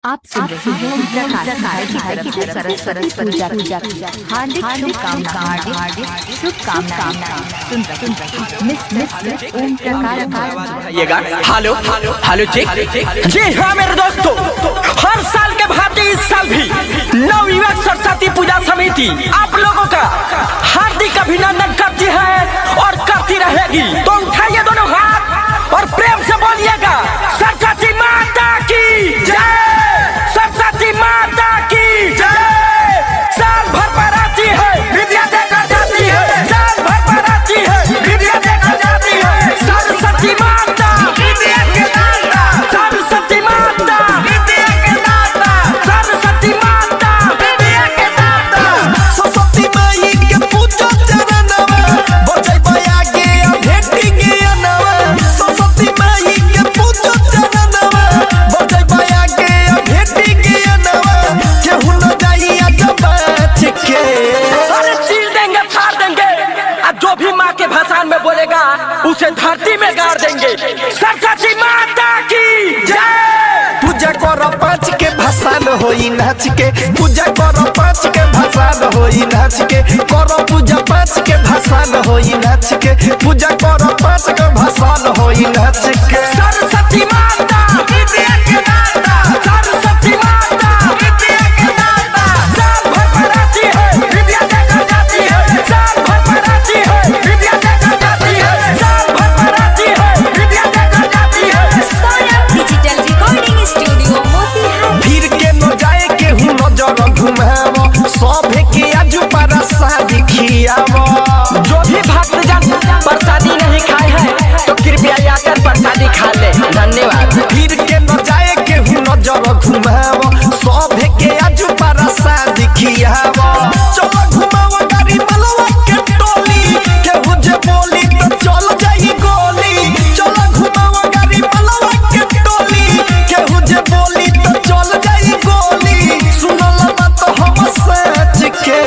आप सुन रहे हैं प्रकाश भाई की तरफ से सरस्वती पूजा की हार्दिक शुभकामनाएं, हार्दिक शुभकामनाएं। सुन रहे मिस मिस ओम प्रकाश। आइएगा। Hello hello check. जी हाँ मेरे दोस्तों, हर साल के भांति इस साल भी नवयुवक सरस्वती पूजा समिति आप लोगों का हार्दिक अभिनंदन करती है और करती रहेगी। तो उठाइए दोनों हाथ और प्रेम से बोलिएगा, सरस्वती माता की जय, सरस्वती माता की जय। साल भर पर आती है, विद्या देकर जाती है। साल भर पर आती है, विद्या देकर जाती है। सरस्वती माता विद्या के दाता, सरस्वती माता विद्या के दाता, सरस्वती माता विद्या के दाता। सरस्वती माई के पूजा चरणवा, बजैबै आगे आ भेटी ज्ञानवा। सरस्वती माई के पूजा चरणवा, बजैबै आगे आ भेटी ज्ञानवा। केहू न जाई आज बाँच के। अरे चीर देंगे, फाड़ देंगे, अब जो भी माँ के भाषण में बोलेगा उसे धरती में गाड़ देंगे। सरस्वती माता की जय। पूजा कर पाँच के भसान होई नाच के। पूजा कर पाँच के भसान होई नाच के। कर पूजा पाँच के भसान होई नाच के। पूजा कर पाँच के भसान होई नाच के। सरस्वती माता विद्या के दाता, सरस्वती माता विद्या के दाता। साल भर पर आती है, विद्या देकर जाती है। साल भर पर आती है, विद्या देकर जाती है। साल भर पर आती है, विद्या देकर जाती है। Saurabh digital recording studio Motihari. फिर के न जाए केहू नजर घुमाव, सभे के आजू प्रसाद खियाव। जो भी भक्तजन प्रसादी नहीं खाए हैं तो कृपया आकर प्रसादी खा ले। धन्यवाद। फिर के न जाए केहू नजर घुमाव, सभे के आजू प्रसाद खियाव। चल घुमाव गाड़ी मलवा के टोली, केहू जे बोली तो चल जाई गोली। चल घुमाव गाड़ी मलवा के टोली, केहू जे बोली तो चल जाई गोली। सुनल बात हम सच के।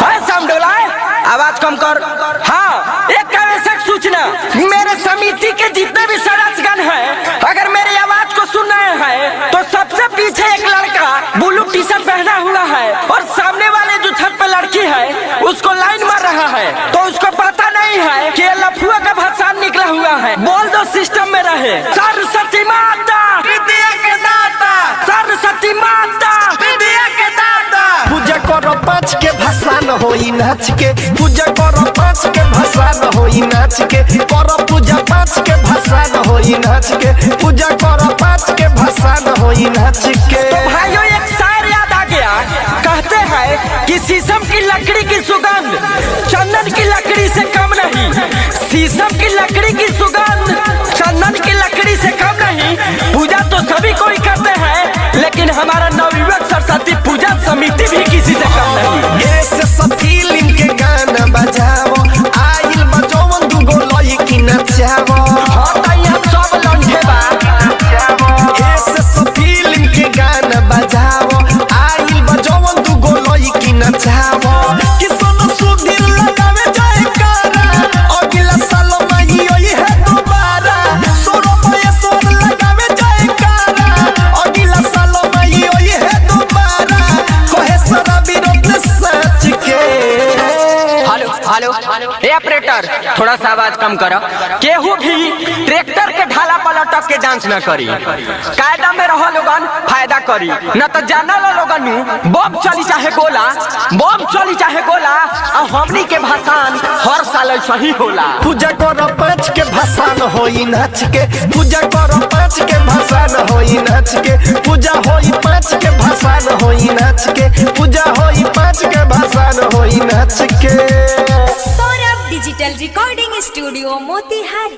हाय साउंड डोलाए, आवाज कम कर। हाँ, एक आवश्यक सूचना, मेरे समिति के जितने भी सदस्यगण हैं, अगर मेरी आवाज को सुन रहे हैं तो सबसे पीछे एक लड़का ब्लू टी शर्ट पहना हुआ है और सामने वाले जो छत पे लड़की है उसको लाइन मार रहा है, तो उसको पता नहीं है कि ये लफुआ का भसान निकला हुआ है। बोल दो सिस्टम में रहे। सरस्वती माता विद्या के दाता, सरस्वती माता विद्या के दाता। पूजा कर पाँच के भसान होई नाच के। पूजा कर पाँच के भसान होई नाच के। कर पूजा पाँच के भसान होई नाच के। पूजा कर पाँच के भसान होई नाच के। तो भाइयों, एक शायर याद आ गया। कहते हैं कि शीशम की लकड़ी की सुगंध चंदन की लकड़ी से कम नहीं। शीशम की लकड़ी की सुगंध चंदन की लकड़ी से कम नहीं। पूजा तो सभी कोई करते हैं, लेकिन हमारा नवयुवक सरस्वती पूजा समिति भी किसी से कम नहीं। ऐसे सब फिल्म के गाना बजाओ, आइल बजौवन दुगो लईकी नचाओ। हाँ तो यहाँ सब लंढे बा। ऐसे सब फिल्म के गाना बजाओ, आइल बजौवन दुगो लईकी नचाओ। कि सोनू सुधीर लगावे जयकारा, अगला साल माई ओई है दोबारा। सोनो महेश्वर लगावे जयकारा, अगला साल माई ओई है दोबारा। कहे सारा विरोध सच के। हेलो हेलो ए ऑपरेटर, थोड़ा सा आवाज कम करो। केहू भी ट्रैक्टर के ढाला पर लटक के डांस न करी। कायदा में रहो लोगन, फायदा करी न तो जाना लो लोगन नु, बम चली चाहे गोला, बम चली चाहे गोला, आ हमनी के भाषण हर साल सही होला। पूजा कर पाँच के भसान होई नाच के। पूजा कर पाँच के भसान होई नाच के। पूजा होई पाँच के भसान होई नाच के। पूजा होई पाँच के भसान होई नाच के। Saurabh digital recording studio Motihari.